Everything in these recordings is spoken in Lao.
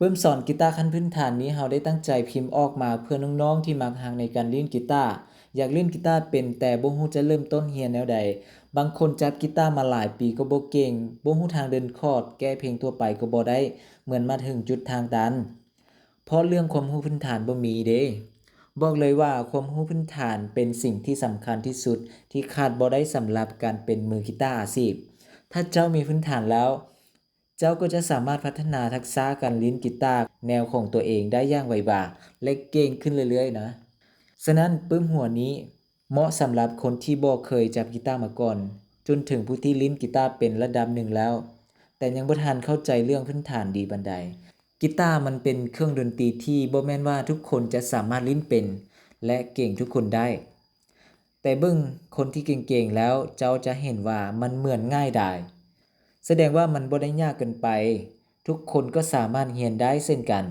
ປຶ້ມສອນກີຕາຂັ້ນພື້ນຖານນີ້ ເຮົາໄດ້ຕັ້ງໃຈພິມອອກມາເພື່ອນ້ອງໆທີ່ມັກຮັກໃນການຫຼິ້ນກີຕາ, ຢາກຫຼິ້ນກີຕາເປັນ ແຕ່ບໍ່ຮູ້ຈະເລີ່ມຕົ້ນຮຽນແນວໃດ. ບາງຄົນຈັບກີຕາມາຫຼາຍປີກໍບໍ່ເກັ່ງ, ບໍ່ຮູ້ທາງເດີນຄອດ, ແກ້ເພງທົ່ວໄປກໍບໍ່ໄດ້, ເໝືອນມາເຖິງຈຸດທາງຕັນ ເພາະເລື່ອງຄວາມຮູ້ພື້ນຖານບໍ່ມີເດ້. ບອກເລີຍວ່າຄວາມຮູ້ພື້ນຖານເປັນສິ່ງທີ່ສຳຄັນທີ່ສຸດ ທີ່ຂາດບໍ່ໄດ້ສຳລັບການເປັນມືກີຕາອາຊີບ. ຖ້າເຈົ້າມີພື້ນຖານແລ້ວ, ເຈົ້າກໍຈະສາມາດພັດທະນາທັກສະການຫຼິ້ນກີຕາແນວຂອງຕົວເອງໄດ້ຢ່າງໄວວາ ແລະ ເກັ່ງຂຶ້ນເລື້ອຍໆນະ. ສະນັ້ນ, ປຶ້ມຫົວນີ້ເໝາະສຳລັບຄົນທີ່ບໍ່ເຄີຍຈັບກີຕາມາກ່ອນ, ຈົນເຖິງຜູ້ທີ່ຫຼິ້ນກີຕາເປັນລະດັບໜຶ່ງແລ້ວ, ແຕ່ຍັງບໍ່ທັນເຂົ້າໃຈເລື່ອງພື້ນຖານດີປານໃດ. ກີຕາມັນເປັນເຄື່ອງດົນຕີທີ່ບໍ່ແມ່ນວ່າທຸກຄົນຈະສາມາດຫຼິ້ນເປັນ ແລະ ເກັ່ງທຸກຄົນໄດ້. ແຕ່ເບິ່ງຄົນທີ່ເກັ່ງໆແລ້ວ, ເຈົ້າຈະເຫັນວ່າມັນເໝືອນງ່າຍດາຍ. ສະແດງວ່າມັນບໍ່ໄດ້ຍາກເກີນໄປ, ທຸກຄົນກໍສາມາດຮຽນໄດ້ເຊັ່ນກັນ.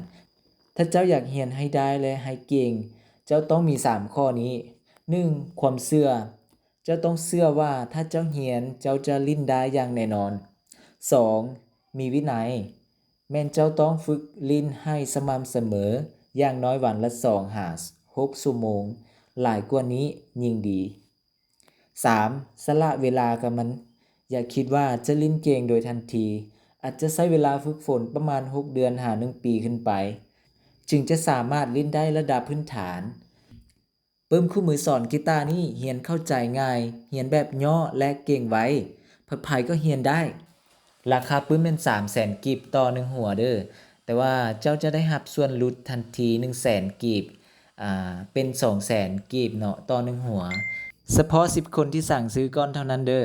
ຖ້າເຈົ້າຢາກຮຽນໃຫ້ໄດ້ ແລະ ໃຫ້ເກັ່ງ, ເຈົ້າຕ້ອງມີສາມຂໍ້ນີ້. ໜຶ່ງ, ຄວາມເຊື່ອ. ເຈົ້າຕ້ອງເຊື່ອວ່າຖ້າເຈົ້າຮຽນ, ເຈົ້າຈະຫຼິ້ນໄດ້ຢ່າງແນ່ນອນ. ສອງ, ມີວິໄນ. ແມ່ນເຈົ້າຕ້ອງຝຶກຫຼິ້ນໃຫ້ສະໝ່ຳສະເໝີ, ຢ່າງນ້ອຍວັນລະສອງຫາຫົກຊົ່ວໂມງ, ຫຼາຍກວ່ານີ້ຍິ່ງດີ. ສາມ, ສະຫຼະເວລາກັບມັນ. ຢ່າຄິດວ່າຈະຫຼິ້ນເກັ່ງໂດຍທັນທີ, ອາດຈະໃຊ້ເວລາຝຶກຝົນປະມານຫົກເດືອນຫາໜຶ່ງປີຂຶ້ນໄປ, ຈຶ່ງຈະສາມາດຫຼິ້ນໄດ້ລະດັບພື້ນຖານ. ປຶ້ມຄູ່ມືສອນກີຕານີ້ຮຽນເຂົ້າໃຈງ່າຍ, ຮຽນແບບຍໍ້ ແລະ ເກັ່ງໄວ, ໃຜໆກໍຮຽນໄດ້. ລາຄາປຶ້ມແມ່ນສາມແສນກີບຕໍ່ໜຶ່ງຫົວເດີ້, ແຕ່ວ່າເຈົ້າຈະໄດ້ຮັບສ່ວນຫຼຸດທັນທີໜຶ່ງແສນກີບ, ອາ, ເປັນສອງແສນກີບເນາະ ຕໍ່ໜຶ່ງຫົວ, ສະເພາະສິບຄົນທີ່ສັ່ງຊື້ກ່ອນເທົ່ານັ້ນເດີ້.